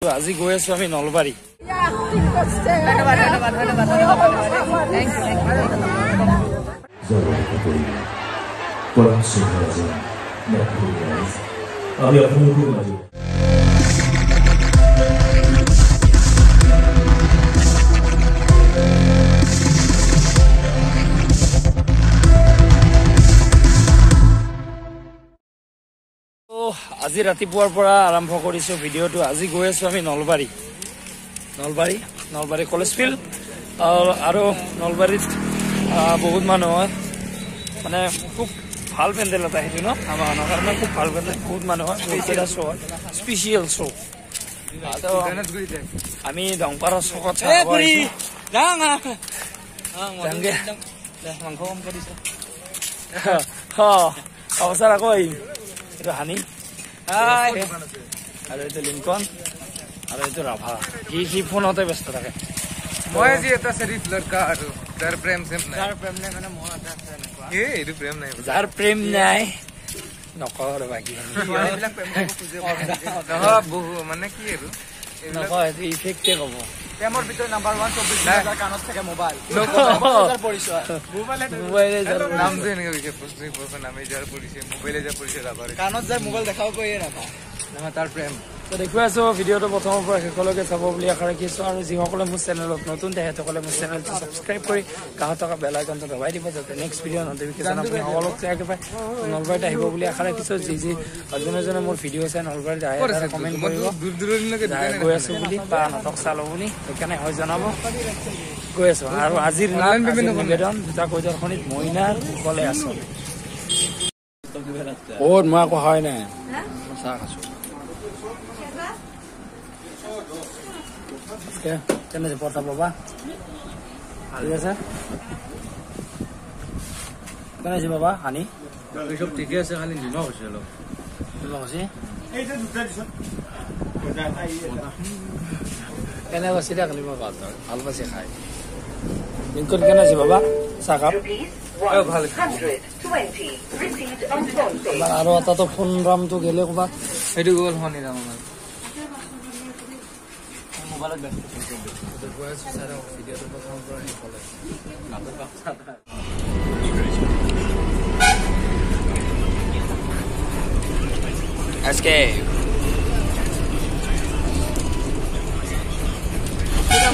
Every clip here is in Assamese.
আজি গৈ আছো আমি নলবাৰী। আমি আপোনালোকৰ মাজত আজি ৰাতিপুৱাৰ পৰা আৰম্ভ কৰিছোঁ ভিডিঅ'টো। আজি গৈ আছোঁ আমি নলবাৰী, নলবাৰী নলবাৰী কলেজ ফিল্ড। আৰু নলবাৰীত বহুত মানুহ হয়, মানে খুব ভাল পেণ্ডেল এটা সেইটো ন আমাৰ কাৰণে খুব ভাল পেণ্ডেল, বহুত মানুহ হয়, বহুতকেইটা শ্ব' হয়, স্পেচিয়েল শ্ব'। আমি দংপাৰৰ চকত অৱস্থাৰ আকৌ আহিম। এইটো হানি আৰু এইটো লিংকন আৰু এইটো ৰাভা, সি ফোনতে ব্যস্ত থাকে। মই আজি এটা চেৰিফ লড়কা আৰু যাৰ প্ৰেম চেম নাই, যাৰ প্ৰেম নাই মানে মই এটা আছে এনেকুৱা, এই এইটো প্ৰেম নাই, যাৰ প্ৰেম নাই নকওঁ আৰু বাকী এইবিলাক প্ৰেম কৰিব খোজে নহয় বহু, মানে কি আৰু নকয়, এইটো ইফেক্টে ক'ব। প্ৰেমৰ ভিতৰত নাম্বাৰ 1 24 হাজাৰ কাণত থাকে মোবাইল, মোবাইলে নামটো এনেকে বিশেষ বস্তু নামে যাৰ পৰিছে, মোবাইলে যাৰ পৰিছে, ৰাভাৰ কাণত যাৰ মোবাইল দেখাব কৈয়ে নাপায় নহয় তাৰ প্ৰেম। তো দেখুৱাই আছোঁ ভিডিঅ'টো প্ৰথমৰ পৰা শেষলৈকে চাব বুলি আশা ৰাখিছোঁ। আৰু যিসকলে মোৰ চেনেলত নতুন, তেখেতসকলে মোৰ চেনেলটো ছাবস্ক্ৰাইব কৰি কাষত থকা বেল আইকনটো দবাই দিব, যাতে নেক্সট ভিডিঅ' নটিফিকেশ্যন আপুনি সকলোতকৈ আগে পায়। নলবাৰীত আহিব বুলি আশা ৰাখিছোঁ। যি যি যোনে যোনে মোৰ ভিডিঅ' চাই নলবাৰীত আহে কমেণ্ট কৰিব গৈ আছোঁ বুলি বা নাটক চালোঁ বুলি, সেইকাৰণে হয় জনাব। গৈ আছোঁ আৰু আজিৰ নাট নিবেদন দুটা কৈদৰ্শনীত মইনাৰ কুশলে আছোঁ। ক'ত মই আকৌ হয় নাই, চাহ খাইছোঁ। কেনে পৰঠা পাবা ঠিক আছে, কেনে আছে বাবা? হানি চব ঠিকে আছে, খালি নিমখ হৈছে অলপ, নিমখ হৈছে। কেনে পাইছে দে? কালি মই ভাল পাইছে খাই। লিংকন কেনে আছে বাবা চাহকাপ? ভাল। আৰু এটাতো ফোন ৰামটো গেলে ক'ৰবাত, সেইটো গ'ল শনি ৰাম আমাৰ মোবাইলত ব্যস্ত। ভিডিঅ'টো প্ৰথমৰ পৰা শেষলৈ। আজকে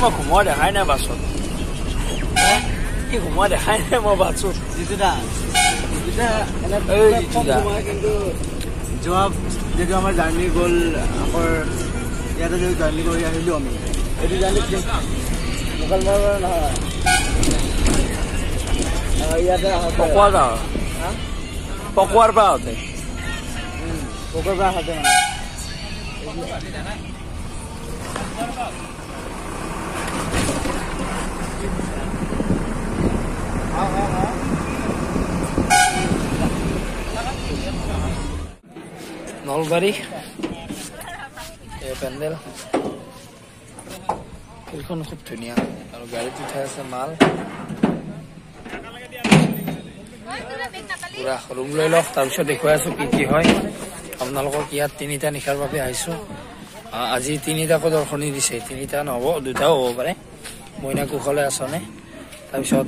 মই ঘুমোৱা দেখাই নাই বাছত, কি ঘুমোৱা দেখাই নাই মই বাছত। যিটো কিন্তু যোৱা যিটো আমাৰ জাৰ্ণি গ'ল, আকৌ ইয়াতে যিটো জাৰ্ণি কৰি আহিলোঁ আমি, এইটো জাৰ্ণি মোকালমোৱাৰ পৰা নহয়, ইয়াতে পকোৱা গাঁও, পকোৱাৰ পৰা আহোঁতে, পকোৱাৰ পৰা আহোঁতে মানে নলবাৰী এই পেণ্ডেল ফিল্ডখন খুব ধুনীয়া। আৰু গাড়ীত উঠাই আছে মাল, পুৰা ৰুম লৈ লওক, তাৰপিছত দেখুৱাই আছো কি কি হয় আপোনালোকক। ইয়াত তিনিটা নিশাৰ বাবে আহিছোঁ। আজি তিনিটাকো দৰ্শনী দিছে, তিনিটা নহ'ব দুটাও হ'ব পাৰে। মইনা কুশলে আছনে, তাৰপিছত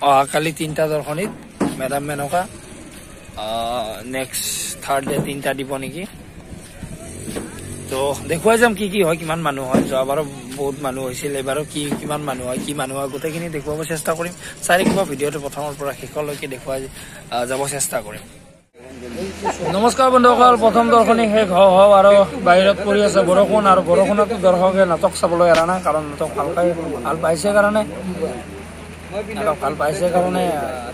অহাকালি তিনিটা দৰ্শনীত madam Menaka, next third day তিনিটা দিব নেকি। তো দেখুৱাই যাম কি কি হয়, কিমান মানুহ হয়। যোৱাবাৰো বহুত মানুহ হৈছিল, এইবাৰো কি কিমান মানুহ হয়, কি মানুহ হয় গোটেইখিনি দেখুৱাব চেষ্টা কৰিম। চাই থাকিব ভিডিঅ'টো প্ৰথমৰ পৰা শেষলৈকে দেখুৱাই যাব চেষ্টা কৰিম। নমস্কাৰ বন্ধুসকল, প্ৰথম দৰ্শনী শেষ হওঁ আৰু বাহিৰত পৰি আছে বৰষুণ। আৰু বৰষুণতো দৰ্শকে নাটক চাবলৈ এৰা নাই, কাৰণ নাটক ভাল পাই, ভাল পাইছে কাৰণে, নাটক ভাল পাইছে কাৰণে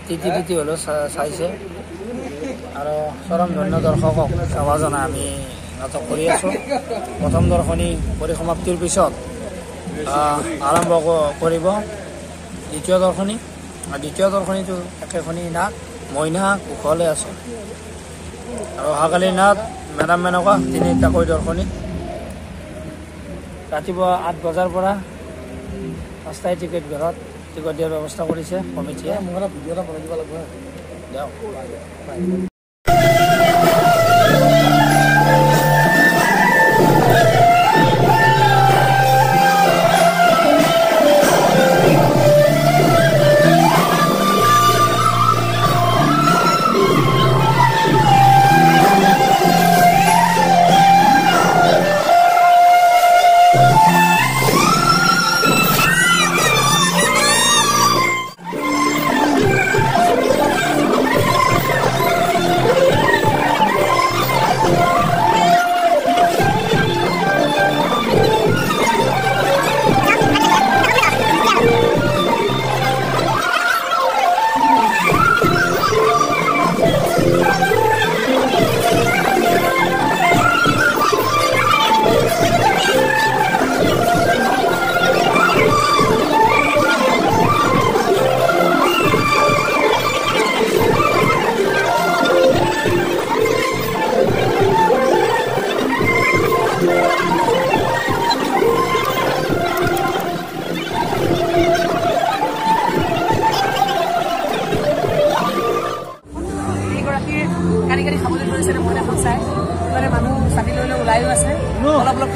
তিতি তিতি হ'লেও চাইছে। আৰু চৰম ধন্য দৰ্শকক সেৱা জনাই আমি নাটক কৰি আছোঁ। প্ৰথম দৰ্শনী পৰিসমাপ্তিৰ পিছত আৰম্ভ কৰিব দ্বিতীয় দৰ্শনী। দ্বিতীয় দৰ্শনীটো একেখনি নাট মইনা কুশলে আছোঁ। আৰু অহাকালি নাট মেডাম মেনকা তিনিটাকৈ দৰ্শনী। ৰাতিপুৱা 8 বজাৰ পৰা পাঁচটাই টিকেট ঘৰত টিকট দিয়াৰ ব্যৱস্থা কৰিছে কমিটিয়ে। মোক এটা ভিডিঅ' এটা বনাই দিব লাগিব। দিয়ক।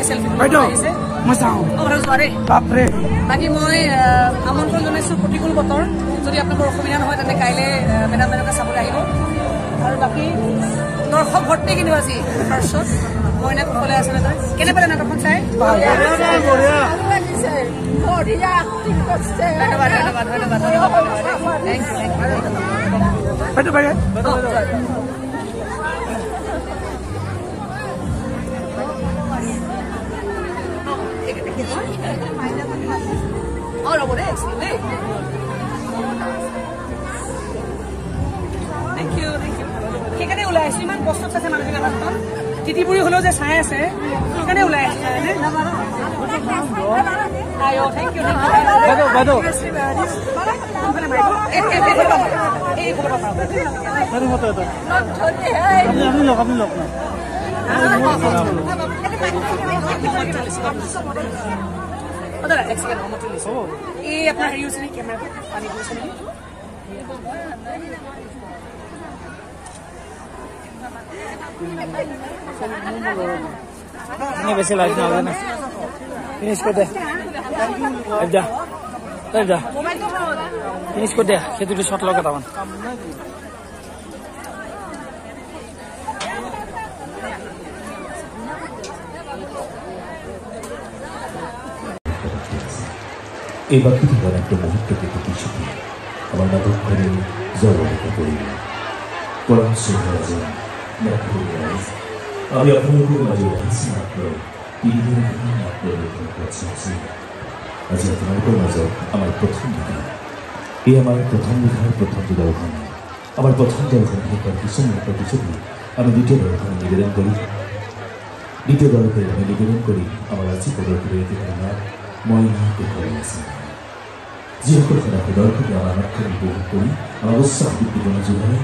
চেলফি আহিছে। বাপৰে। বাকী মই আমন্ত্ৰণ জনাইছোঁ, প্ৰতিকূল বতৰ, যদি আপোনালোকৰ অসুবিধা নহয় তেন্তে কাইলৈ মেডাম মেনকা চাবলৈ আহিব। আৰু বাকী দৰ্শক ভৰ্তি কিন্তু আজি ফাৰ্ষ্টত মইনা কুশলে আছে নে তই? কেনে পালে নাটকখন চাই? ধন্যবাদ ধন্যবাদ ধন্যবাদ ধন্যবাদ, thank U thank U. অঁ ৰ'ব দেই, দেই, thank U thank U. সেইকাৰণে ওলাই আহিছোঁ, ইমান কষ্টত চাইছে মানুহবিলাক, নাটকখন তিতিপুৰি হ'লেও যে চাই আছে সেইকাৰণে ওলাই আহিছোঁ। Thank U thank U. দাদা এক ছেকেণ্ড, এই আপোনাৰ হেৰি হৈছে নেকি, কেমেৰাটো পানী পৰিছে নেকি? বেছি লাইট নালাগে, ফিনিছ কৰি দে, যা যা, ফিনিছ কৰি দে, সেইটো শ্বট লগ কেইটামান। এই বাকী থাকা নাট্য মুহূৰ্তকে প্ৰতিশ্ৰুতি আমাৰ নাটকখনে জলমুখ কৰিলে। পৰম শ্ৰদ্ধাজন ৰাইজ, আমি আপোনালোকৰ মাজত আহিছোঁ মাত্ৰ তিনিদিনীয়া নাট্য কাৰ্যসূচী। আজি আপোনালোকৰ মাজত আমাৰ প্ৰথম নিশা, এই আমাৰ প্ৰথম নিশাৰ প্ৰথমটো দৰ্শন। আমাৰ প্ৰথম দৰ্শন শেষ হোৱাৰ কিছু মুহূৰ্তৰ পিছতেই আমি দ্বিতীয় দৰ্শন নিবেদন কৰি, দ্বিতীয় দৰ্শন আমি নিবেদন কৰি আমাৰ আজি প্ৰদৰ্শিত এটি নাট মইনা কুশলে আছে। যিসকল সদায় দৰ্শকে আমাৰ নাটখন উপভোগ কৰি আমাৰ উৎসাহ উদ্দীপনা যোগায়।